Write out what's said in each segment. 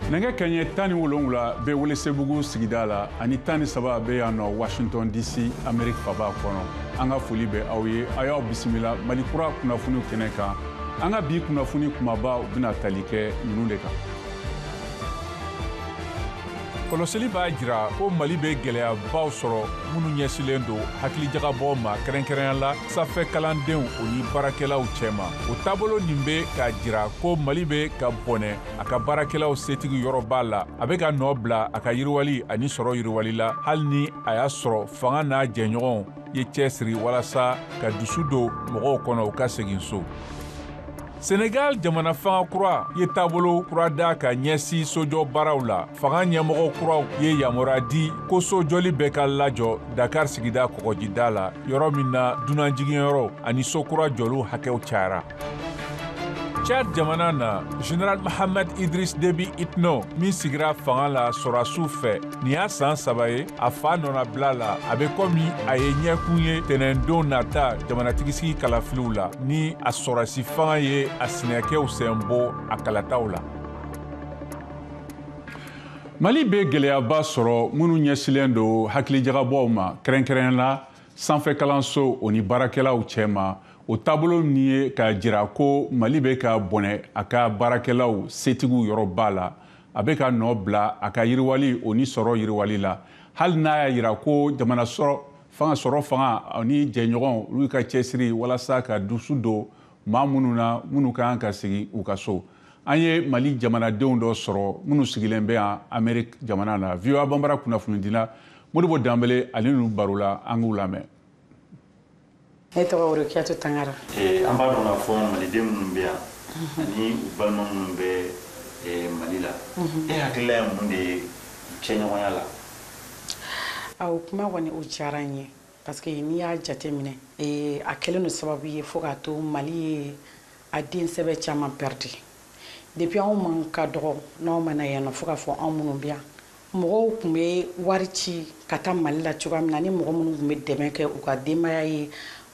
Nɛgɛ kɛɲɛ 17 bɛ Welesebugu sigida la ani 13 bɛ yan nɔ Washington DC, Amerique faba kɔnɔ. An ka foli bɛ aw ye, a y'aw bisimila Mali kura kunnafoniw kɛnɛ kan. An ka bi kunnafoni kumabaw bɛna tali kɛ ninnu de kan. Kɔlɔsili b'a jira ko Mali bɛ gɛlɛyabaw sɔrɔ minnu ɲɛsilen don hakilijagabɔ ma, kɛrɛnkɛrɛnya la sanfɛ kalandenw o ni baarakɛlaw cɛma. O taabolo nin bɛ k'a jira ko Mali bɛ ka bɔnɛ a ka baarakɛlaw setigi yɔrɔba la. A bɛ ka nɔ bila a ka yiriwali ani sɔrɔ yiriwali la, hali ni a y'a sɔrɔ fanga n'a jɛɲɔgɔnw ye cɛsiri walasa ka dusu don mɔgɔw kɔnɔ u ka segin so. Senegal jamana fanga kura ye taabolo kura da ka ɲɛsin sojɔ baaraw la. Fanga ɲɛmɔgɔ kuraw ye yamaruya di ko sojɔli bɛɛ ka lajɔ Dakar sigida kɔgɔjida la, yɔrɔ min na dunanjiginyɔrɔ ani so kura jɔliw hakɛw cayara. Tchad jamana na, Général Mohamed Idriss Déby Itno min sigira fanga la sɔrɔdasiw fɛ, nin y'a san 3 ye a fa nɔnabila la. A bɛ komi a ye ɲɛkun ye tɛnɛndon nata jamanatigisigi kalafiliw la, ni a sɔrɔdasi fanga ye a sinɛkɛw sen bɔ a kalataw la. Mali bɛ gɛlɛyaba sɔrɔ minnu ɲɛsilen don hakilijagabɔw ma, kɛrɛnkɛrɛnya la sanfɛ kalanso o ni baarakɛlaw cɛma. O taabolo nin ye k'a jira ko Mali bɛ ka bɔnɛ a ka baarakɛlaw setigiw yɔrɔba la. A bɛ ka nɔ bila a ka yiriwali o ni sɔrɔ yiriwali la, hali n'a y'a jira ko jamana sɔrɔ fanga sɔrɔ fanga ani jɛɲɔgɔnw olu ka cɛsiri walasa ka dusu don maa minnu na minnu ka kan ka segin u ka so. An ye Mali jamanadenw dɔ sɔrɔ minnu sigilen bɛ yan Amerique jamana na. VOA Bambara kunnafonidila Modibo Danbele ale n'u baro la, an k'u lamɛn. Ne tɔgɔ Rokiyatou Tangara. An b'a dɔn k'a fɔ maliden minnu bɛ yan ani u balima minnu bɛ Mali la, e hakilila ye mun de ye cɛɲɔgɔnya la? O kuma kɔni o diyara n ye, parce que n'i y'a jateminɛ, a kɛlen don sababu ye fo k'a to Mali ye a den sɛbɛ caman perdu. Depuis anw man ka dɔgɔ n'anw ma na yan nɔ, fo k'a fɔ anw minnu bɛ yan, mɔgɔw tun bɛ wari ci ka taa Mali la cogoya min na, ni mɔgɔ minnu tun bɛ dɛmɛ kɛ u ka denbaya ye,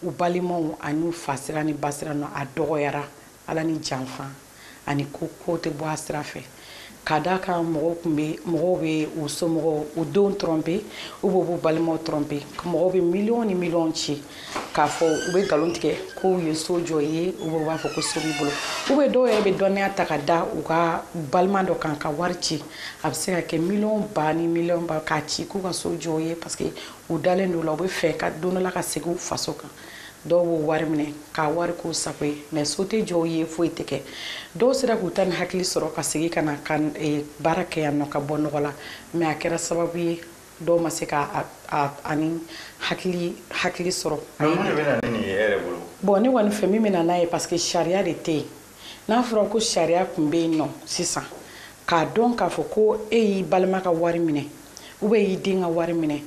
u balimaw ani u fa sira ni ba sira nɔ, a dɔgɔyara. Ala ni janfa ani ko ko tɛ bɔ a sira fɛ. Ka d'a kan mɔgɔw tun bɛ, mɔgɔw bɛ u somɔgɔw, u denw tromper, ou bien u b'u balimaw tromper. Mɔgɔw bɛ miliyɔn ni miliyɔn ci k'a fɔ u bɛ nkalon tigɛ k'u ye so jɔ i ye, ou bien u b'a fɔ ko so b'i bolo, ou bien dɔw yɛrɛ bɛ dɔnniya ta ka da u ka balima dɔ kan ka wari ci. A bɛ se ka kɛ miliyɔn ba ni miliyɔn ba k'a ci k'u ka so jɔ u ye, parce que u dalen don o la, u bɛ fɛ ka don dɔ la ka segin u faso kan. Dɔw b'o wari minɛ k'a wari k'u sago ye, mais so tɛ jɔ u ye, foyi tɛ kɛ. Dɔw sera k'u ta ni hakili sɔrɔ ka segin ka na ka baara kɛ yan nɔ ka bɔ nɔgɔ la, mais a kɛra sababu ye dɔw ma se ka ani hakili sɔrɔ. Mais mun de bɛ na ni nin ye e yɛrɛ bolo? Bon, ne kɔni fɛ min bɛ na n'a ye, parce que sariya de tɛ yen. N'a fɔra ko sariya tun bɛ yen nɔ sisan, k'a dɔn k'a fɔ ko e y'i balima ka wari minɛ ou bien i y'i den ka wari minɛ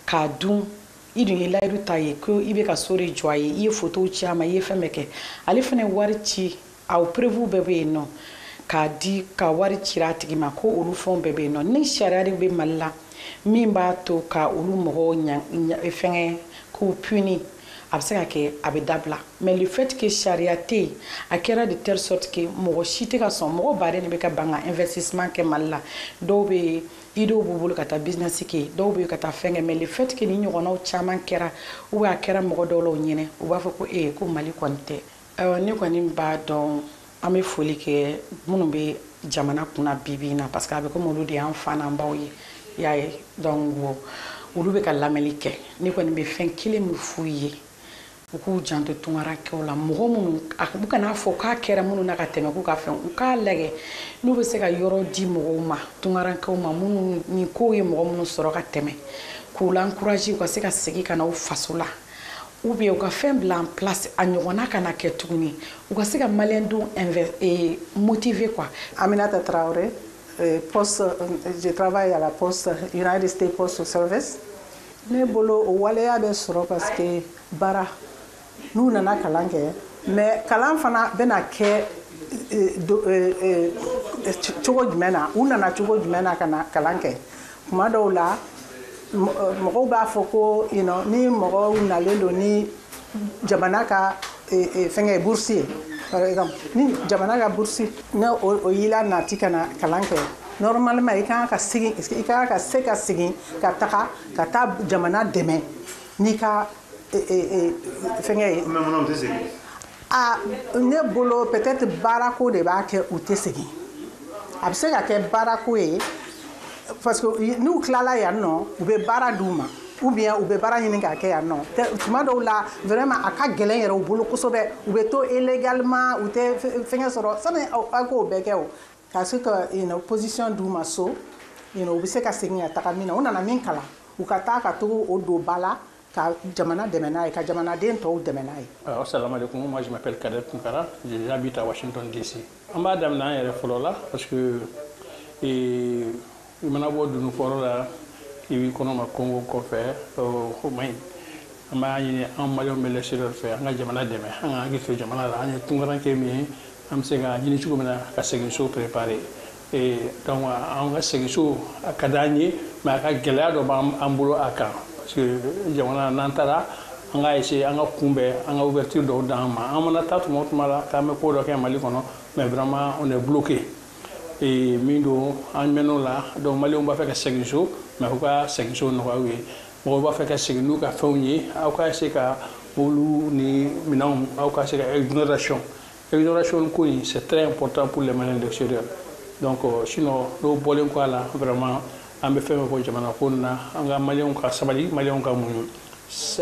k'a dun, i dun ye layidu ta ye ko i bɛ ka so de jɔ a ye, i ye photo ci a ma, i ye fɛn bɛɛ kɛ, ale fana ye wari ci, a preuve bɛɛ bɛ yen nɔ k'a di, ka wari cira a tigi ma ko olu fɛnw bɛɛ bɛ yen nɔ. Ni sariya de bɛ Mali la min b'a to ka olu mɔgɔw fɛngɛ k'u puni, a bɛ se ka kɛ a bɛ dabila. Mais le fait que sariya tɛ yen, a kɛra de telle sorte que mɔgɔ si tɛ ka sɔn. Mɔgɔ baden de bɛ ka ban ka investissement kɛ Mali la. Dɔw bɛ yen, idéw b'u bolo ka taa business kɛ, dɔw bɛ ka taa fɛn kɛ, mais le fait que ni ɲɔgɔnnaw caman kɛra ou bien a kɛra mɔgɔ dɔw la u ɲɛnɛ, u b'a fɔ ko ee ko Mali kɔni tɛ. Ayiwa, ne kɔni b'a dɔn, an bɛ foli kɛ minnu bɛ jamana kunna bi bi in na, parce que a bɛ komi olu de y'an fa n'an baw ye, i y'a ye. Donc olu bɛ ka lamɛnni kɛ. Ne kɔni bɛ fɛn kelen min f'u ye, u k'u janto tunkarankew la. Mɔgɔ minnu, u kana fɔ k'a kɛra minnu na ka tɛmɛ k'u ka fɛn, u k'a lajɛ n'u bɛ se ka yɔrɔ di mɔgɔw ma, tunkarankew ma, minnu ni kow ye mɔgɔ minnu sɔrɔ ka tɛmɛ, k'u l'encourager u ka se ka segin ka na u faso la, ou bien u ka fɛn bila en place a ɲɔgɔnna kana kɛ tuguni, u ka se ka maliyɛndenw motiver quoi. Aminata Traoré, poste, je travaille à la poste, United States Postal Service. Ne bolo o waleya bɛ sɔrɔ parce que baara n'u nana kalan kɛ, mais kalan fana bɛna kɛ cogo jumɛn na, u nana cogo jumɛn na ka na kalan kɛ. Kuma dɔw la mɔgɔw b'a fɔ ko ni mɔgɔw nalen don ni jamana ka fɛngɛ bourse ye, par exemple ni jamana ka bourse ne o y'i la nati ka na kalan kɛ, Normalement, i kan ka segin, i kan ka se ka segin ka taga ka taa jamana dɛmɛ n'i ka fɛngɛ ye. Mais munna u tɛ segin? A ne bolo, peut-être baarako de b'a kɛ u tɛ segin. A bɛ se ka kɛ baarako ye, parce que n'u tilala yan nɔ, u bɛ baara d'u ma, ou bien u bɛ baara ɲini k'a kɛ yan nɔ. Tuma dɔw la, vraiment, a ka gɛlɛn yɛrɛ u bolo kosɛbɛ. U bɛ to illégalement, u tɛ fɛngɛ sɔrɔ. Sani aw k'o bɛɛ kɛ, o ka se ka position d'u ma so, u bɛ se ka segin ka taga min na, u nana min kalan, u ka taa ka to o don ba la ka jamana dɛmɛ n'a ye, ka jamanaden tɔw dɛmɛ n'a ye. Alors, salam alaikum, moi je m'appelle Kader Tunkara, j'habite à Washington DC. An b'a daminɛ an yɛrɛ fɔlɔ la, parce que i mana bɔ dunukɔrɔ la, i b'i kɔnɔ ma Congo kɔfɛ, o man ɲi. An b'a ɲini an maliyɛnw bɛ l'extérieur fɛ, an ka jamana dɛmɛ, an ka hakili to jamana la. An ye tunkaranke min ye, an bɛ se ka ɲini cogo min na ka segin so préparer. Et donc an ka segin so, a ka d'an ye, mais a ka gɛlɛya dɔ b'an bolo a kan, parce que jamana n'an taara, an ka essayer an ka kunbɛn, an ka ouverture dɔw d'an ma. An mana taa tuma o tuma la k'an bɛ ko dɔ kɛ Mali kɔnɔ, mais vraiment on est bloqué. Et min don, an mɛn'o la. Donc maliyɛnw b'a fɛ ka segin so, mais u ka segin so nɔgɔya u ye. Mɔgɔw b'a fɛ ka segin n'u ka fɛnw ye, aw ka essayer ka olu ni minɛnw, aw ka se ka exonération ko in, c'est très important pour les Maliens de l'extérieur. Donc sinon, n'o bɔlen kɔ a la, vraiment an bɛ fɛn fɛn fɔ jamana ko nin na, an ka maliyɛnw ka sabali, maliyɛnw ka muɲu.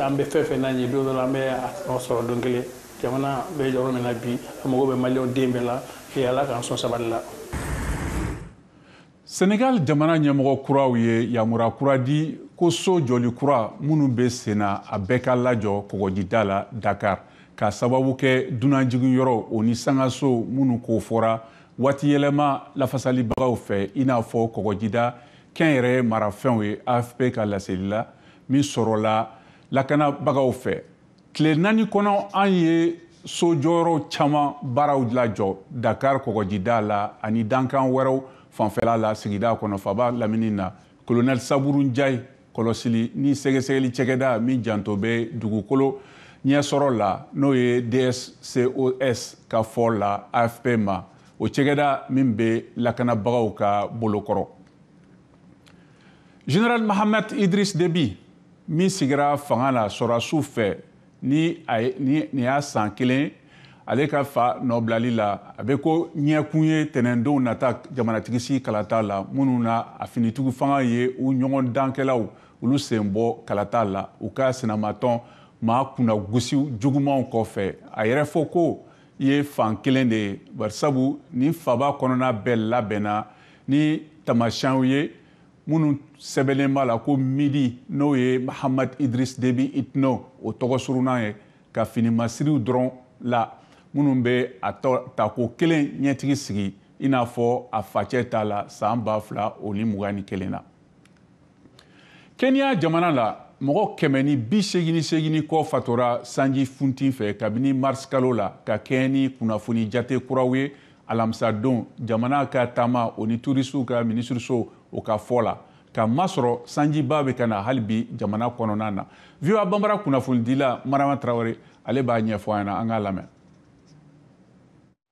An bɛ fɛn fɛn n'a ye, don dɔ la an bɛ a sɔrɔ don kelen. Jamana bɛ yɔrɔ min na bi, a mago bɛ maliyɛnw den bɛɛ la, et Ala k'an sɔn sabali la. Senegal jamana ɲɛmɔgɔ kuraw ye yamaruya kura di ko so jɔli kura minnu bɛ sen na, a bɛɛ ka lajɔ kɔgɔjida la Dakar, ka sababu kɛ dunanjigiyɔrɔ o ni sangaso minnu ko fɔra waati yɛlɛma lafasalibagaw fɛ, i n'a fɔ kɔgɔjida kɛnyɛrɛye marafɛnw ye. AFP ka laseli la min sɔrɔla lakanabagaw fɛ, tile 4 kɔnɔ, an ye sojɔyɔrɔ caman baaraw lajɔ Dakar kɔgɔjida la ani dankan wɛrɛw fanfɛla la sigida kɔnɔ faba lamini na. Colonel Saburu Njayi, kɔlɔsili ni sɛgɛsɛgɛli cɛkɛda min janto bɛ dugukolo ɲɛsɔrɔ la, n'o ye DSCOS ka fɔ la AFP ma, o cɛkɛda min bɛ lakanabagaw ka bolokɔrɔ. Général Mahamat Idriss Déby min sigira fanga la sɔrɔdasiw fɛ ni nin y'a san kelen ale ka fa nɔbilali la, a bɛ ko ɲɛkun ye tɛnɛndonw nata jamanatigi kalata la minnu na a finitigiw fanga ye u ɲɔgɔn dankɛlaw olu sen bɔ kalata la u ka sinamatɔn maa kunnagosi jugumanw kɔfɛ. A yɛrɛ fɔ ko ye fan kelen de ye, barisabu ni faba kɔnɔna bɛɛ labɛnna ni tamasiyɛnw ye minnu sɛbɛnnen b'a la ko midi, n'o ye Mahamat Idriss Déby Itno o tɔgɔ surunan ye, ka finimasiriw dɔrɔn la minnu bɛ a tako kelen ɲɛtigi sigi i n'a fɔ a facɛ ta la san 2021 na. Kenya jamana la, mɔgɔ 188 kɔ fatora sanji funti fɛ kabini mars kalo la, ka kɛɲɛ ni kunnafoni jate kuraw ye alamisadon jamana ka taama o ni turisiw ka minisiriso o ka fɔ la, ka masɔrɔ sanjiba bɛ ka na hali bi jamana kɔnɔna na. VOA Banbara kunnafonidila Marama Tarawele, ale b'a ɲɛfɔ an ɲɛna, an k'a lamɛn.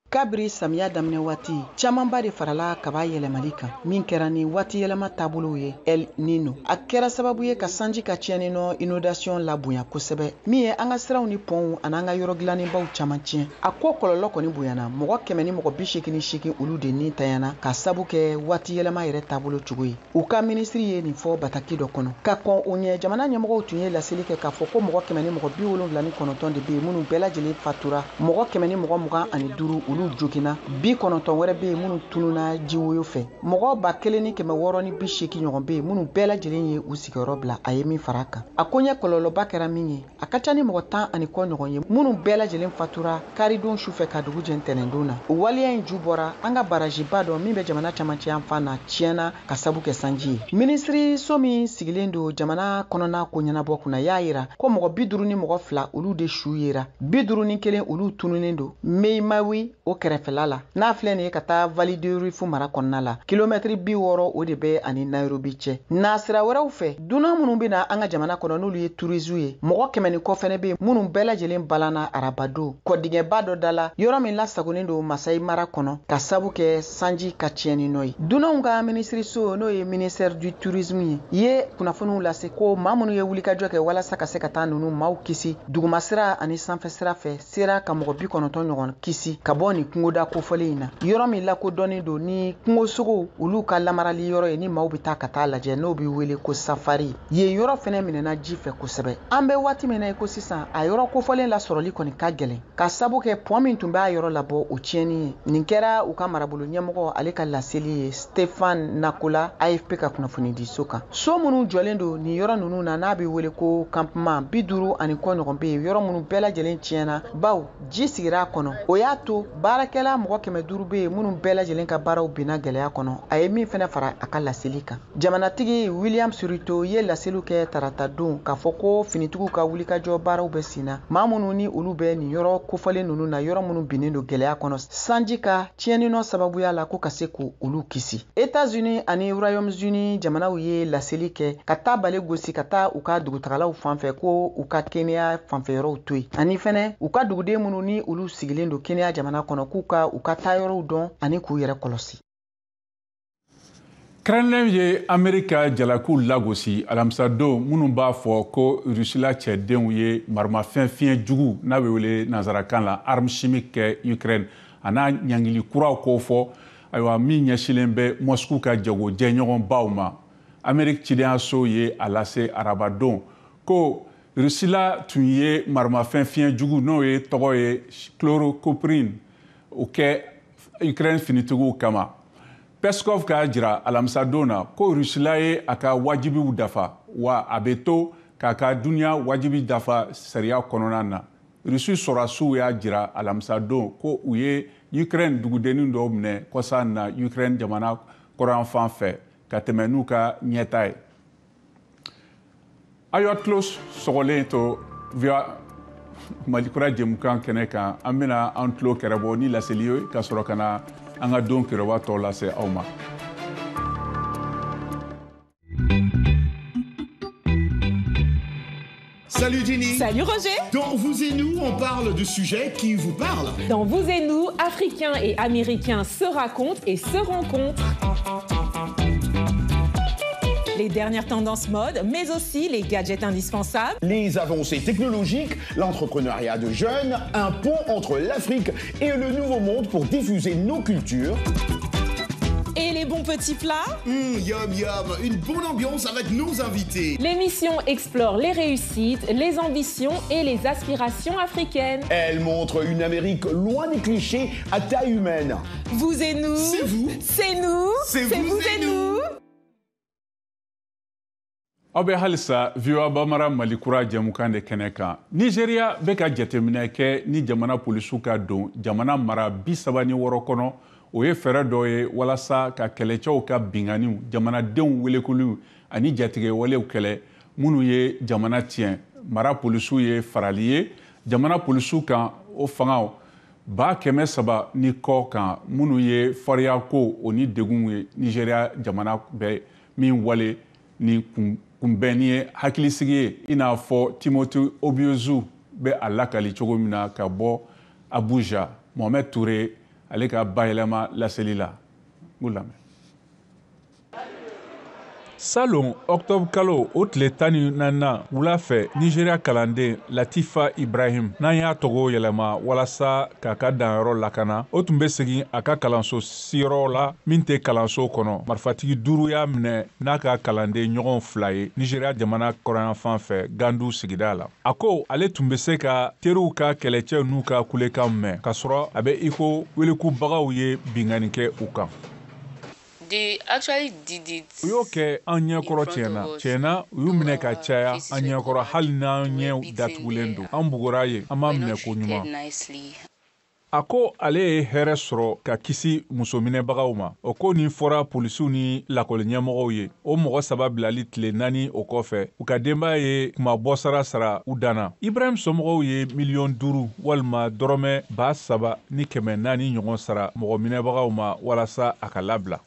Kabiri samiya daminɛ waati, camanba de farala kaba yɛlɛmali kan min kɛra ni waati yɛlɛma taabolow ye, El Nino. A kɛra sababu ye ka sanji ka tiɲɛni nɔ, inondation labonya kosɛbɛ, min ye an ka siraw ni pɔnw an'an ka yɔrɔ dilannenbaw caman tiɲɛ. A ko kɔlɔlɔ kɔni bonyana, mɔgɔ 188 olu de ni tanyana ka sabu kɛ waati yɛlɛma yɛrɛ taabolo cogo ye. U ka minisiri ye nin fɔ bataki dɔ kɔnɔ. Ka kɔn o ɲɛ, jamana ɲɛmɔgɔw tun ye laseli kɛ k'a fɔ ko mɔgɔ 179 de bɛ yen minnu bɛɛ lajɛlen fatura, mɔgɔ 125 olu joginna, 90 wɛrɛ bɛ yen minnu tununa jiwoyo fɛ, mɔgɔ 1680 ɲɔgɔn bɛ yen minnu bɛɛ lajɛlen ye u sigiyɔrɔ bila. A ye min fara a kan, a ko ɲɛ kɔlɔlɔba kɛra min ye, a ka ca ni mɔgɔ 10 ani kɔ ɲɔgɔn ye minnu bɛɛ lajɛlen fatura karidon sufɛ ka dugu jɛ ntɛnɛndon na. O waleya in ju bɔra an ka barajiba dɔ min bɛ jamana camancɛ yan fan na tiɲɛna ka sabu kɛ sanji ye. Minisiriso min sigilen don jamana kɔnɔna ko ɲɛnabɔ kunna y'a yira ko mɔgɔ 52 olu de su yera, 51 olu tununnen don Meimawi. o kɛrɛfɛla la, n'a filɛ nin ye ka taa Vallée de Rift mara kɔnɔna la, kilomɛtiri 60 o de bɛ ani Nairobi cɛ. Nasira wɛrɛw fɛ, dunan minnu bɛ na an ka jamana kɔnɔ n'olu ye touristes ye, mɔgɔ 100 ni kɔ fɛnɛ bɛ yen minnu bɛɛ lajɛlen balanna arabadon kɔdingɛba dɔ da la, yɔrɔ min lasagonnen don Masai Mara kɔnɔ ka sabu kɛ sanji ka tiɲɛni nɔ ye. Dunanw ka minisiriso, n'o ye ministère du tourisme ye kunnafoniw lase ko maa minnu ye wulikajɔ kɛ walasa ka se ka taa ninnu maaw kisi dugumasira ani sanfɛsira fɛ, sera ka mɔgɔ 90 ɲɔgɔn kisi ka bɔ nin kungoda kofɔlen in na, yɔrɔ min lakodɔnnen don ni kungosogow olu ka lamarali yɔrɔ ye, ni maaw bɛ taa ka taa lajɛ, n'o bɛ wele ko safari. Yen yɔrɔ fɛnɛ minɛna ji fɛ kosɛbɛ. An bɛ waati min na i ko sisan, a yɔrɔ kofɔlen lasɔrɔli kɔni ka gɛlɛn ka sabu kɛ pɔn min tun b'a yɔrɔ labɔ o tiɲɛni ye. Nin kɛra u ka marabolo ɲɛmɔgɔ ale ka laseli ye Stefan Nakola AFP ka kunnafonidiso kan. So minnu jɔlen don nin yɔrɔ ninnu na, n'a bɛ wele ko campement, 50 ani kɔ ɲɔgɔn bɛ yen, yɔrɔ minnu bɛɛ lajɛlen tiɲɛna baw ji sigira a kɔnɔ. O y'a to baarakɛla mɔgɔ 500 bɛ yen minnu bɛɛ lajɛlen ka baaraw binna gɛlɛya kɔnɔ. A ye min fɛnɛ fara a ka laseli kan, jamanatigi William Ruto ye laseliw kɛ tarata don k'a fɔ ko finitigiw ka wulikajɔ baaraw bɛ sen na, maa minnu ni olu bɛ nin yɔrɔ kofɔlen ninnu na, yɔrɔ minnu binnen don gɛlɛya kɔnɔ sanji ka tiɲɛni nɔ sababuya la, ko ka se k'olu kisi. États-Unis ani Royaume-Uni jamanaw ye laseli kɛ ka taa bale gosi ka taa u ka dugutagalaw fan fɛ ko u ka Kenya fanfɛyɔrɔw to yen, ani fɛnɛ u ka duguden minnu ni olu sigilen don Kenya jamana kɔnɔ, k'u ka u ka taayɔrɔw dɔn ani k'u yɛrɛ kɔlɔsi. Kremlin ye Amerika jalakiw lagosi alamisadon minnu b'a fɔ ko Rusila cɛdenw ye maramafɛn fiɲɛ jugu n'a bɛ wele nansarakan la arme chimique kɛ Ukraine, a n'a ɲangili kuraw ko fɔ, ayiwa min ɲɛsinnen bɛ Moscou ka jago jɛɲɔgɔnbaw ma. Amerique cidenyaso ye a lase arabadon ko Rusila tun ye maramafɛn fiɲɛ jugu n'o ye tɔgɔ ye chlorocoprine o kɛ Ukraine finitigiw kama. Peskov k'a jira alamisadon na ko Rusila ye a ka wajibiw dafa, wa a bɛ to k'a ka dunuya wajibi dafa sariya kɔnɔna na. Rusi sɔrɔdasiw y'a jira alamisadon ko u ye Ukraine dugudennin dɔw minɛ kɔsa na Ukraine jamana kɔrɔnfan fɛ ka tɛmɛ n'u ka ɲɛta ye. Aw y'a tulo sɔgɔlen to via Malikura jɛmukan kɛnɛ kan, an bɛna an tulo kɛrɛbɔ ni laseli ye ka sɔrɔ ka na an ka don kɛrɛba tɔw lase aw ma. Salut Jenny. Salut Roger. Dans Vous et Nous, on parle de sujets qui vous parlent. Dans Vous et Nous, Africains et Américains se racontent et se rencontrent. Les dernières tendances mode, mais aussi les gadgets indispensables. Les avancées technologiques, l'entrepreneuriat de jeunes, un pont entre l'Afrique et le Nouveau Monde pour diffuser nos cultures. Et les bons petits plats. Yum yum, une bonne ambiance avec nos invités. L'émission explore les réussites, les ambitions et les aspirations africaines. Elle montre une Amérique loin des clichés à taille humaine. Vous et nous. C'est vous. C'est nous. C'est vous et nous. Aw bɛ halisa VOA Bamara Malikura jɛmukan de kɛnɛ kan. Nigeria bɛ ka jateminɛ kɛ ni jamana polisiw ka don jamana mara 36 kɔnɔ. O ye fɛɛrɛ dɔ ye walasa ka kɛlɛcɛw ka binganiw, jamanadenw welekuliw ani jatigɛwalew kɛlɛ minnu ye jamana tiɲɛ. Mara polisiw ye farali ye jamana polisiw kan o fangaw 300 ni kɔ kan minnu ye fariyako o ni degunw ye Nigeria jamana bɛ min wale ni kunbɛnni ye hakilisigi ye, i n'a fɔ Timothy Obiezu bɛ a lakali cogo min na ka bɔ Abuja. Mohamed Touré ale ka bayɛlɛma laseli la, n k'u lamɛn. Salon octobre kalo o tile 14nan wula fɛ, Nigeria kalanden Latifa Ibrahim, n'an y'a tɔgɔ yɛlɛma walasa k'a ka danyɔrɔ lakana, o tun bɛ segin a ka kalanso siyɔrɔ la min tɛ kalanso kɔnɔ. Marifatigi 5 y'a minɛ n'a ka kalanden ɲɔgɔn 2 ye Nigeria jamana kɔrɔnyanfan fɛ Gandu sigida la. A ko ale tun bɛ se ka teriw ka kɛlɛcɛw n'u ka kulekan mɛn, k'a sɔrɔ a bɛ i ko welekubagaw ye binkanni kɛ u kan. U y'o kɛ an ɲɛkɔrɔ tiɲɛna, u y'u minɛ ka caya an ɲɛkɔrɔ, hali n'an ɲɛw datugulen don. An bugura yen, an m'a minɛ ko ɲuman. A ko ale ye hɛrɛ sɔrɔ ka kisi musominɛbagaw ma. O ko nin fɔra polisiw ni lakɔli ɲɛmɔgɔw ye. O mɔgɔ 3 bilali tile 4 o kɔfɛ, u ka denbaya ye kumabɔsara sara u danna. Ibrahim somɔgɔw ye 5 miliyɔn walima dɔrɔmɛ 3400 ɲɔgɔn sara mɔgɔ minɛbagaw ma walasa a ka labila.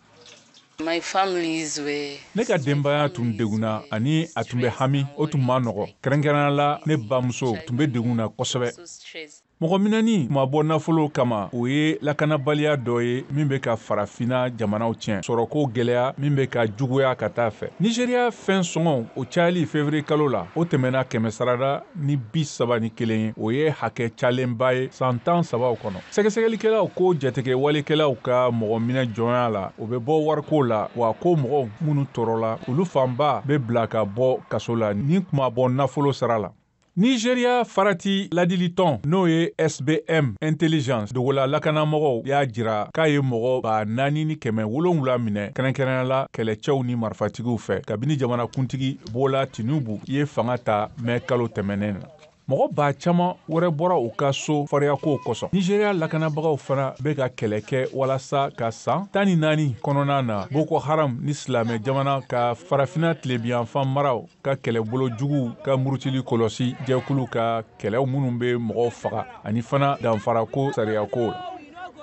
Ne ka denbaya tun degunna ani a tun bɛ hami, o tun ma nɔgɔ. Kɛrɛnkɛrɛnnenya la, ne bamuso tun bɛ degun na kosɛbɛ. Mɔgɔ minɛni mabɔ nafolo kama, o ye lakanabaliya dɔ ye min bɛ ka farafinna jamanaw tiɲɛ, sɔrɔko gɛlɛya min bɛ ka juguya ka taa fɛ. Nigéria fɛn sɔngɔ o cayali février kalo la, o tɛmɛna 131% ye, o ye hakɛ calenba ye san 13 kɔnɔ. Sɛgɛsɛgɛlikɛlaw ko jatigɛ walekɛlaw ka mɔgɔ minɛ jɔnya la, o bɛ bɔ wariko la, wa ko mɔgɔw minnu tɔɔrɔla, olu fanba bɛ bila ka bɔ kaso la ni kuma bɔ nafolo sara la. Nigeria farati ladilitɔn n'o ye SBM Intelligence dogola lakanamɔgɔw y'a jira k'a ye mɔgɔ 4700 minɛ kɛrɛnkɛrɛnnenya la kɛlɛcɛw ni marifatigiw fɛ kabini jamanakuntigi Bola Tinubu ye fanga ta mɛ kalo tɛmɛnen na. Mɔgɔ ba caman wɛrɛ bɔra u ka so fariyakow kosɔn. Nigeria lakanabagaw fana bɛ ka kɛlɛ kɛ walasa ka san 14 kɔnɔna na Boko Haram ni silamɛ jamana ka farafinna tilebinyanfan maraw ka kɛlɛbolo juguw ka murutili kɔlɔsi jɛkulu ka kɛlɛw minnu bɛ mɔgɔw faga ani fana danfarako sariyako la.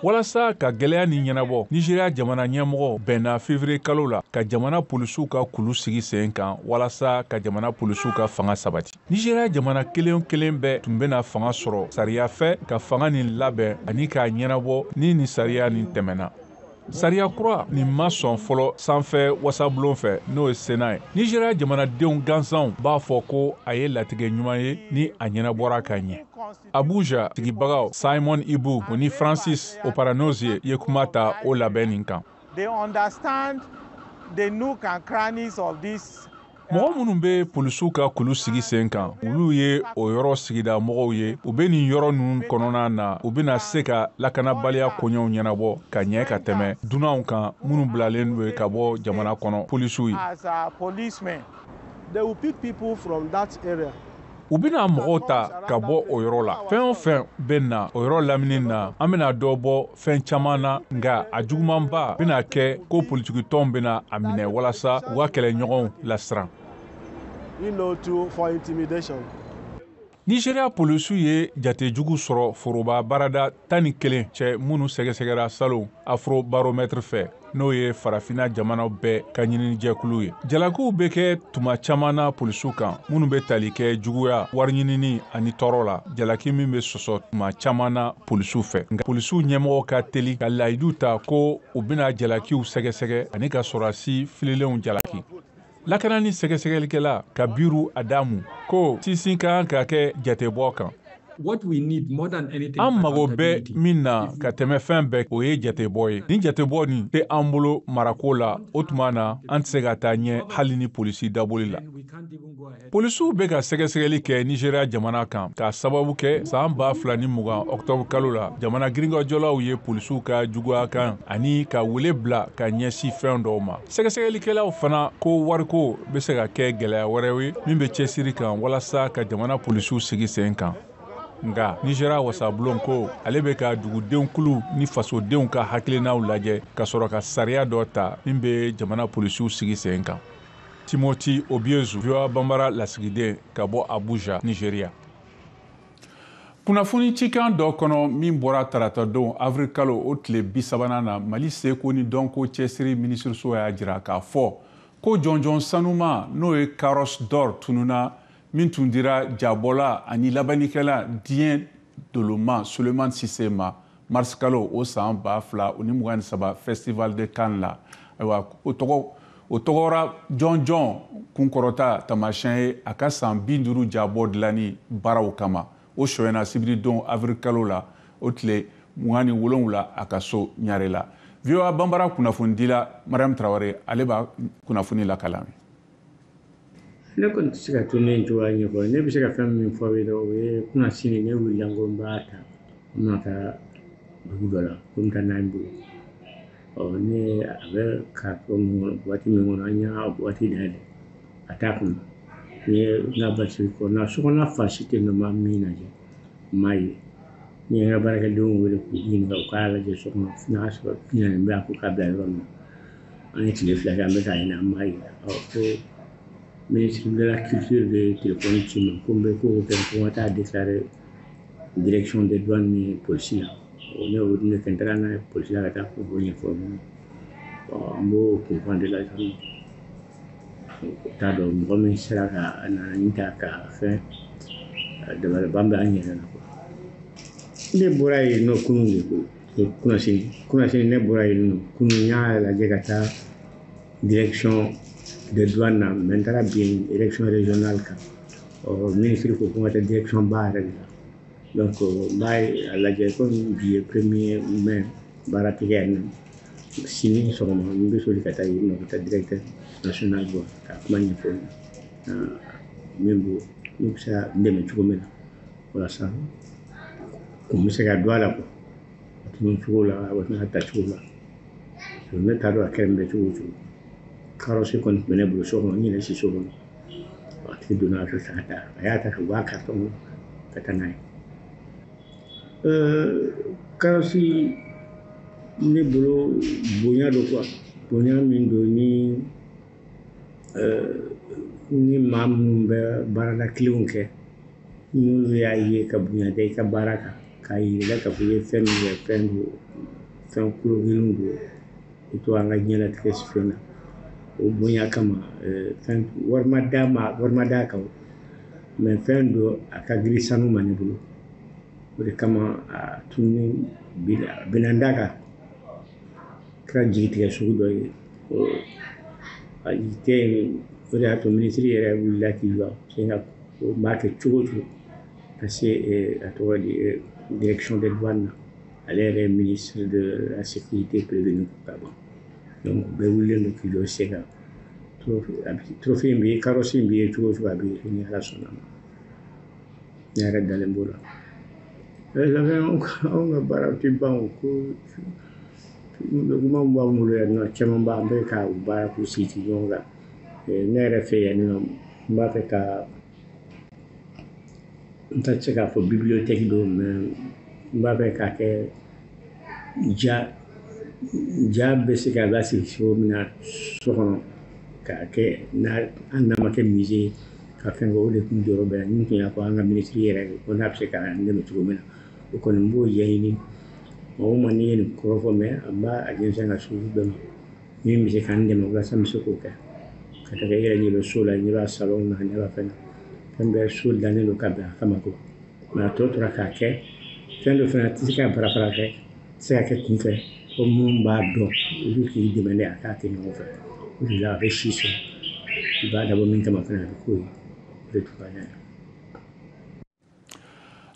Walasa ka gɛlɛya ni ɲɛnabɔ, Nigeria jamana ɲɛmɔgɔ bɛnna février kalo la ka jamana polisiw ka kulu sigi sen kan walasa ka jamana polisiw ka fanga sabati. Nigeria jamana kelen kelen bɛɛ tun bɛna fanga sɔrɔ sariya fɛ ka fanga nin labɛn ani k'a ɲɛnabɔ ni nin sariya nin tɛmɛna. Sariya kura nin ma sɔn fɔlɔ sanfɛ wasabulon fɛ, n'o ye Sénat ye. Nigeria jamanadenw gansanw b'a fɔ ko a ye latigɛ ɲuman ye ni a ɲɛnabɔra ka ɲɛ. Abuja sigibagaw Simon Ibu ni Francis Oparanozie ye kuma ta o labɛn nin kan. They understand the nook and crannies of this. Mɔgɔ minnu bɛ polisiw ka kulu sigi sen kan, olu ye o yɔrɔ sigida mɔgɔw ye. U bɛ nin yɔrɔ ninnu kɔnɔna na, u bɛna se ka lakanabaliya koɲɛw ɲɛnabɔ ka ɲɛ ka tɛmɛ dunanw kan minnu bilalen don ka bɔ jamana kɔnɔ polisiw ye. They will pick people from that area. U bɛna mɔgɔw ta ka bɔ o yɔrɔ la. Fɛn o fɛn bɛ na o yɔrɔ lamini na, an bɛna dɔ bɔ fɛn caman na, nka a jugumanba bɛna kɛ ko politikitɔnw bɛna a minɛ walasa u ka kɛlɛɲɔgɔnw lasiran. For intimidation. Nigeria polisiw ye jatejugu sɔrɔ foroba baarada 11 cɛ minnu sɛgɛsɛgɛra salon Afrobaromètre fɛ, n'o ye farafinna jamanaw bɛɛ ka ɲininijɛkulu ye. Jalakiw bɛ kɛ tuma caman na polisiw kan minnu bɛ tali kɛ juguya, wariɲinini ani tɔɔrɔ la, jalaki min bɛ sɔsɔ tuma caman na polisiw fɛ. Nka polisiw ɲɛmɔgɔ ka teli ka layidu ta ko u bɛna jalakiw sɛgɛsɛgɛ ani ka sɔrɔdasi fililenw jalaki. Lakanani sɛgɛsɛgɛlikɛla Kabiru Adamu ko sinsin ka kan ka kɛ jatebɔ kan. An mago bɛ min na ka tɛmɛ fɛn bɛɛ, o ye jatebɔ ye. Ni jatebɔ nin tɛ an bolo marako la, o tuma na an tɛ se ka taa ɲɛ hali ni polisi daboli la. Polisiw bɛ ka sɛgɛsɛgɛli kɛ Nigeria jamana kan k'a sababu kɛ san 2020 octobre kalo la, jamana girinkajɔlaw ye polisiw ka juguya kan ani ka wele bila ka ɲɛsin fɛn dɔw ma. Sɛgɛsɛgɛlikɛlaw fana ko wariko bɛ se ka kɛ gɛlɛya wɛrɛ ye min bɛ cɛsiri kan walasa ka jamana polisiw sigi sen kan. Nka Nigeria wasabulon ko ale bɛ ka dugudenw kulu ni fasodenw ka hakilinaw lajɛ ka sɔrɔ ka sariya dɔ ta min bɛ jamana polisiw sigi sen kan. Timothy Obiezu, VOA Bambara lasigiden ka bɔ Abuja, Nigeria. Kunnafoni cikan dɔ kɔnɔ min bɔra taratadon avril kalo o tile 30 na, Mali seko ni dɔnko cɛsiri minisiriso y'a jira k'a fɔ ko jɔnjɔn sanuma n'o ye Carrosse d'or tununa min tun dira jabɔla ani labannikɛla diɲɛ doloma Suleiman Sise ma mars kalo o san 2023 Festival de Cannes la. Ayiwa, o tɔgɔra jɔnjɔn kunkɔrɔta taamasiyɛn ye a ka san 50 jabɔ dilanni baaraw kama. O sɔyɛnna sibiridon avril kalo la o tile 27 a ka so Ɲare la. VOA Bambara kunnafonidila Mariam Traoré, ale b'a kunnafoni lakalan. Ne kɔni tɛ se ka to ne cogoya ɲɛfɔ. Ne bɛ se ka fɛn min fɔ aw ye dɔrɔn, o ye kunnasini ne wulila n ko n b'a ta n bɛna taa dugu dɔ la ko n taa n'a bolo. Ɔ ne a bɛ ka ko min kɔnɔ waati min kɔnɔ, an y'a waati dayɛlɛ a t'a kɔnɔ. N ye n ka basi kɔnɔna so kɔnɔna fan si tɛ yen nɔ, n ma min lajɛ n m'a ye. N ye n ka baarakɛdenw wele k'u ɲininka u k'a lajɛ so kɔnɔ n'a y'a sɔrɔ 40 bɛ yan k'u k'a bila yɔrɔ min na. An ye tile 2 kɛ an bɛ k'a ɲini an m'a ye. Ɔ ko ministre de la culture de ye téléphone ci n ma ko n bɛ ko o kɛ ko n ka taa déclarer direction des douanes ni polisi la. O ne y'o ne kɛ n taara n'a ye polisi la ka taa ko ɲɛfɔ. An b'o kunkan de la sisan. T'a dɔn mɔgɔ min sera ka na nin ta ka fɛn dabaliban bɛ an yɛrɛ la quoi. Ne bɔra yen nɔ kunun de ko kunnasini ne bɔra yen nɔ kunun n y'a lajɛ ka taa direction des douanes na mais n taara bin direction régionale kan. Ɔ ministre ko ko n ka taa direction ba yɛrɛ de la. Donc n b'a lajɛ komi bi ye 1er mai baara tɛ kɛ yan nɔ. Sini sɔgɔma n bɛ soli ka taa yen nɔ ka taa directeur national bɔ ka kuma ɲɛfɔ min b'o n'u bɛ se ka n dɛmɛ cogo min na walasa kun bɛ se ka don a la quoi a tunu cogo la a bɛ ta cogo la. Ne t'a dɔn a kɛra bɛ cogo o cogo. Carrosse kɔni tun bɛ ne bolo so kɔnɔ n yɛrɛ si so kɔnɔ. A tigi donna a fɛ ka taa a y'a ta ka bɔ a carton ka taa n'a ye. Carrosse ne bolo bonya don quoi, bonya min don ni maa minnu bɛ baarada kelenw kɛ n'olu y'a ye ka bonya da i ka baara kan k'a yir'i la k'a fɔ i ye fɛn min kɛ fɛn don fɛn kologiriw don i to an ka diɲɛlatigɛ fɛn na o bonya kama fɛn wari ma d'a ma wari ma d'a kan mais fɛn don a ka girin sanu ma ne bolo. O de kama a tununi bɛna n da kan kɛra jigitigɛ sugu dɔ ye. A jigitigɛ o de y'a to minisiri yɛrɛ wulila k'i jɔ sen ka ko n b'a kɛ cogo o cogo ka se a tɔgɔ di direction des douanes na. Ale yɛrɛ ye ministre de la sécurité prévenu ka ban. Donc bɛɛ wulilen don k'i jɔ sen kan. Trophée in bɛ ye carrosse in bɛ ye cogo o cogo a bɛ ye ni Ala sɔnna ma. Ne yɛrɛ dalen b'o la. Anw ka baara tɛ ban o ko kuma b'an bolo yan nɔ caman b'an bɛ ka baara k'u sigi ɲɔgɔn kan. Ne yɛrɛ fɛ yan nɔ n b'a fɛ ka n tɛ se k'a fɔ bibliothèque don mais n b'a fɛ k'a kɛ ja bɛ se ka lasigi cogo min na so kɔnɔ k'a kɛ hali n'a ma kɛ musée ka fɛn kɛ o de tun jɔyɔrɔ bɛ n tun y'a fɔ an ka minisiri yɛrɛ ko n'a bɛ se ka n dɛmɛ cogo min na o kɔni n b'o ɲɛɲini. Mɔgɔ o maa n'i ye nin kɔrɔfɔ mɛn an b'a a denmisɛn ka sugu bɛɛ ma min bɛ se k'an dɛmɛ walasa n bɛ se k'o kɛ ka taga i yɛrɛ ɲɛ bɛ so la ɲɛ b'a salon na ɲɛ b'a fɛn na fɛn bɛɛ so dilannen don ka bɛn a kama ko mais a tɔ tora k'a kɛ fɛn dɔ fana tɛ se ka barafara kɛ tɛ se ka kɛ kunfɛ fo minnu b'a dɔn olu k'i dɛmɛ de a k'a kɛ ɲɔgɔn fɛ. O de la a bɛ si sɔrɔ i b'a dabɔ min kama fana a bɛ k'o ye o de tun ka di.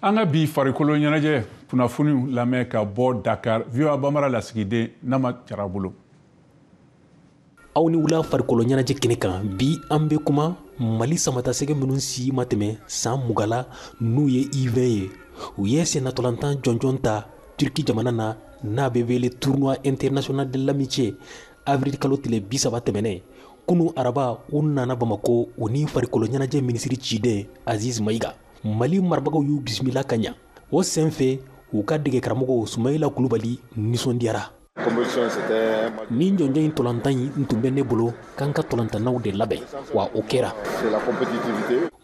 An ka bi farikolo ɲɛnajɛ kunnafoniw lamɛn ka bɔ Dakar VOA Bambara lasigiden Nama Jara bolo. Aw ni wula farikolo ɲɛnajɛ kɛnɛ kan bi an bɛ kuma Mali samatasɛgɛ minnu si ma tɛmɛ san 20 la n'u ye U20 ye. U ye sennatolantan jɔnjɔn ta Turki jamana na n'a bɛ wele tournoi international de l'amitié avril kalo tile 30 tɛmɛnen. Kunu araba u nana Bamako u ni farikolo ɲɛnajɛ minisiri ciden Aziz Mayiga. Mali marabagaw y'u bisimila ka ɲa. O senfɛ u ka dege karamɔgɔ Sumayila Kulubali nisɔndiyara. Nin jɔnjɔn in tolantan in tun bɛ ne bolo k'an ka tolantannaw de labɛn wa o kɛra.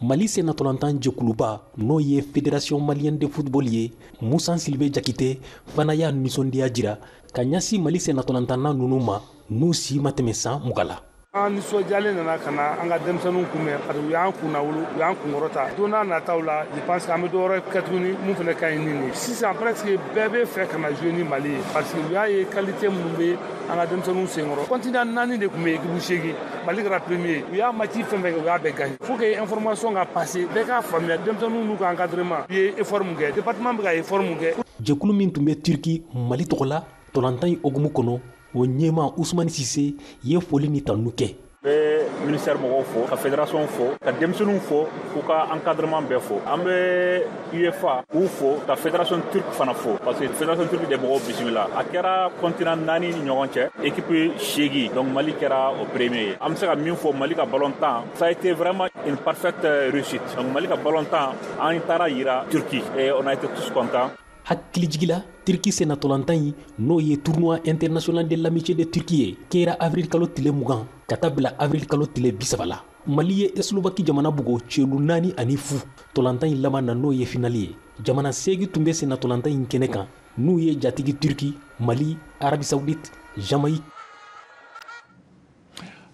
Mali senna tolantan jɛkuluba n'o ye Fédération malienne de football ye Musa Silibe Jakite fana y'a nisɔndiya jira ka ɲɛsin Mali senna tolantanna ninnu ma n'u si ma tɛmɛ san 20 la. An nisɔndiyalen nana ka na an ka denmisɛnninw kunbɛn parce que u y'an kunnawolo u y'an kunkɔrɔta don n'a nataw la je pense que an bɛ dɔ wɛrɛ kɛ tuguni mun fana ka ɲi ni nin ye. Sisan presque bɛɛ bɛ fɛ ka na jouer ni Mali ye parce que u y'a ye qualité minnu bɛ an ka denmisɛnninw senkɔrɔ. Continent 4 de tun bɛ équipe 8 Mali kɛra premier u y'a match fɛn fɛn kɛ u y'a bɛɛ gagné. Faut que information ka passer bɛɛ k'a faamuya denmisɛnninw n'u ka encadrement u ye effort mun kɛ département bɛ ka effort mun kɛ. Jɛkulu min tun bɛ Turki Mali tɔgɔ la tolantan in hokumu kɔnɔ o ɲɛma Usumani Sise ye foli ni tanu kɛ. N bɛ ministère mɔgɔw fo ka fédération fo ka denmisɛnninw fo k'u ka encadrement bɛɛ fo. An bɛ UEFA k'u fo ka fédération turque fana fo parce que fédération turque de mɔgɔw bisimila. A kɛra continent 4 ni ɲɔgɔn cɛ équipe 8 donc Mali kɛra o premier ye. An bɛ se ka min fɔ Mali ka ballon-tan ça a été vraiment une parfaite réussite. Donc Mali ka ballon-tan an taara yira Turquie et on a été tous contents. Hakilijigi la, Turki sennatolantan in, n'o ye Tournoi international de l'amitié de Turquie ye, kɛra avril kalo tile 20 ka taa bila avril kalo tile 30 la. Mali ye Slovaquie jamana bugo celu 4-0 tolantan in laban na, n'o ye finali ye. Jamana 8 tun bɛ sennatolantan in kɛnɛ kan, n'u ye jatigi Turki, Mali, Arabie Saoudite, Jamaïque.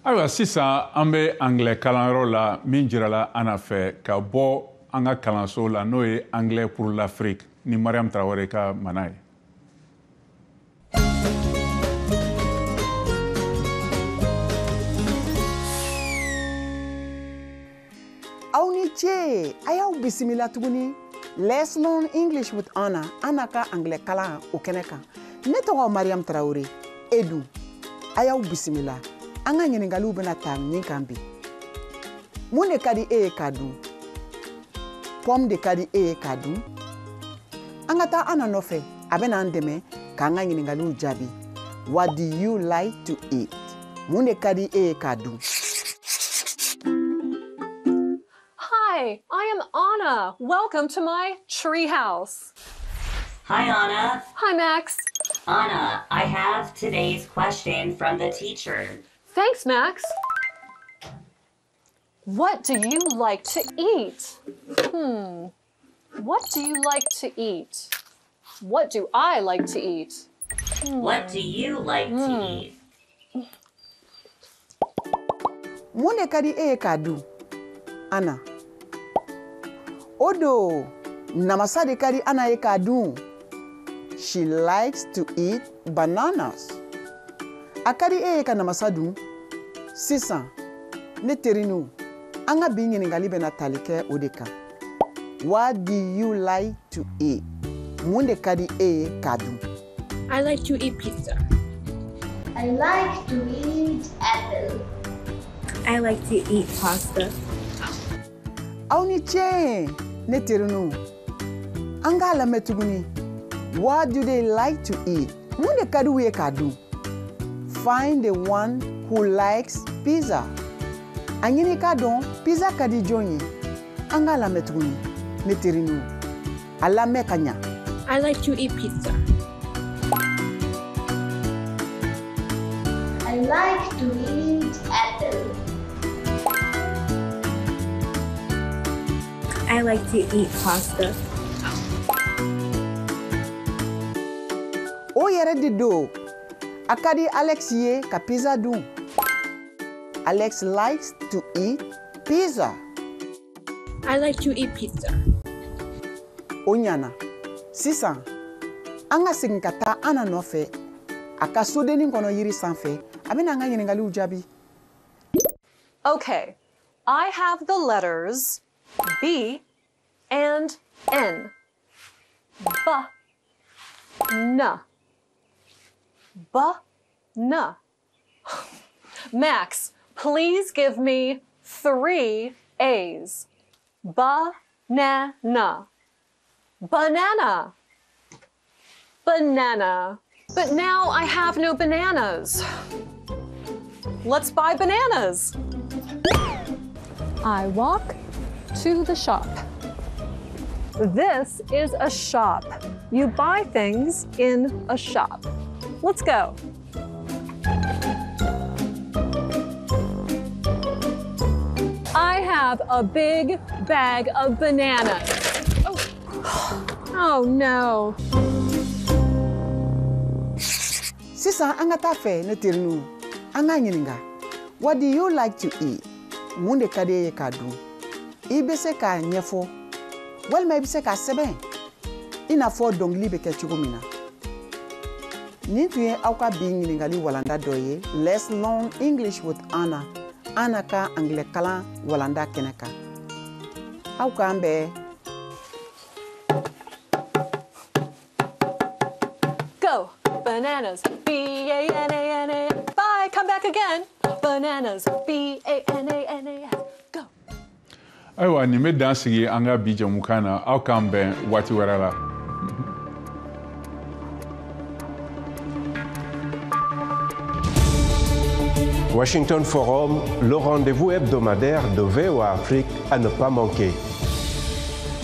Ayiwa, sisan an bɛ anglais kalanyɔrɔ la min jirala an fɛ ka bɔ an ka kalanso la, n'o ye Anglais pour l'Afrique, ni Mariam Traoré ka mana ye. Aw ni ce, a y'aw bisimila tuguni Let's Learn English with Anna, Anna ka anglais kalan o kɛnɛ kan. Ne tɔgɔ Mariam Traoré, e dun? A y'aw bisimila. An ka ɲininkaliw bɛna ta nin kan bi. Mun de ka di e ye k'a dun? Pomme de ka di e ye k'a dun? An ka taa Anna nɔfɛ, a bɛna an dɛmɛ k'an ka ɲininkaliw jaabi. What do you like to eat? Mun de ka di e ye k'a dun? Hi, I am Anna. Welcome to my treehouse. Hi, Anna. Hi, Max. Anna, I have today's question from the teacher. Thanks, Max. What do you like to eat? What do you like to eat? What do I like to eat? What do you like to eat? Mun de ka di e ye k'a dun? Anna. O don, namasa de ka di Anna ye k'a dun. She likes to eat bananas. A ka di e ye ka namasa dun? Sisan, ne teriniw, an ka bi ɲininkali bɛna tali kɛ o de kan. What do you like to eat? Mun de ka di e ye k'a dun? I like to eat pizza. I like to eat apple. I like to eat pasta. Aw ni ce, ne teriniw. An k'a lamɛn tuguni. What do they like to eat? Mun de ka di u ye k'a dun? Find the one who likes pizza. A ɲini k'a dɔn pizza ka di jɔn ye. An k'a lamɛn tuguni, ne teriniw. A lamɛn ka ɲa. I like to eat pizza. I like to eat apple. I like to eat pasta. O yɛrɛ de don. A ka di Alex ye ka pizza dun. Alex likes to eat pizza. I like to eat pizza. O ɲana. Sisan, an ka segin ka taa Anna nɔfɛ a ka sodennin kɔnɔ yiri sanfɛ. A bɛna an ka ɲininkaliw jaabi. Okay, I have the letters B and N. B, N. B, N. Max, please give me 3 A's. Banana. Banana. Banana. But now I have no bananas. Let's buy bananas. I walk to the shop. This is a shop. You buy things in a shop. Let's go. I have a big bag of bananas. Oh, oh no. Sisan an ka taa fɛ, ne teriniw. An k'a ɲininka. What do you like to eat? Mun de ka di e ye k'a dun? I bɛ se k'a ɲɛfɔ walima i bɛ se k'a sɛbɛn i n'a fɔ dɔnkili bɛ kɛ cogo min na. Nin tun ye aw ka bi ɲininkali walanda dɔ ye Let's Learn English with Anna, Anna ka anglais kalan walanda kɛnɛ kan. Aw k'an bɛn. Go bananas, B-A-N-A-N-A. Bye, come back again. Bananas, B-A-N-A-N-A. Go. Ayiwa, nin bɛ dan sigi an ka bi jɛmukan na. Aw k'an bɛn waati wɛrɛ la. Washington Forum, le rendez-vous hebdomadaire de VOA Afrique à ne pas manquer.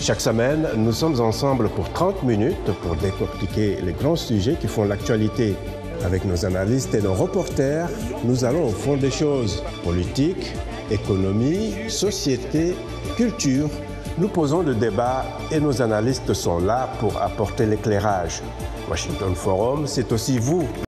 Chaque semaine, nous sommes ensemble pour 30 minutes pour décortiquer les grands sujets qui font l'actualité. Avec nos analystes et nos reporters, nous allons au fond des choses. Politique, économie, société, culture. Nous posons le débat et nos analystes sont là pour apporter l'éclairage. Washington Forum, c'est aussi vous.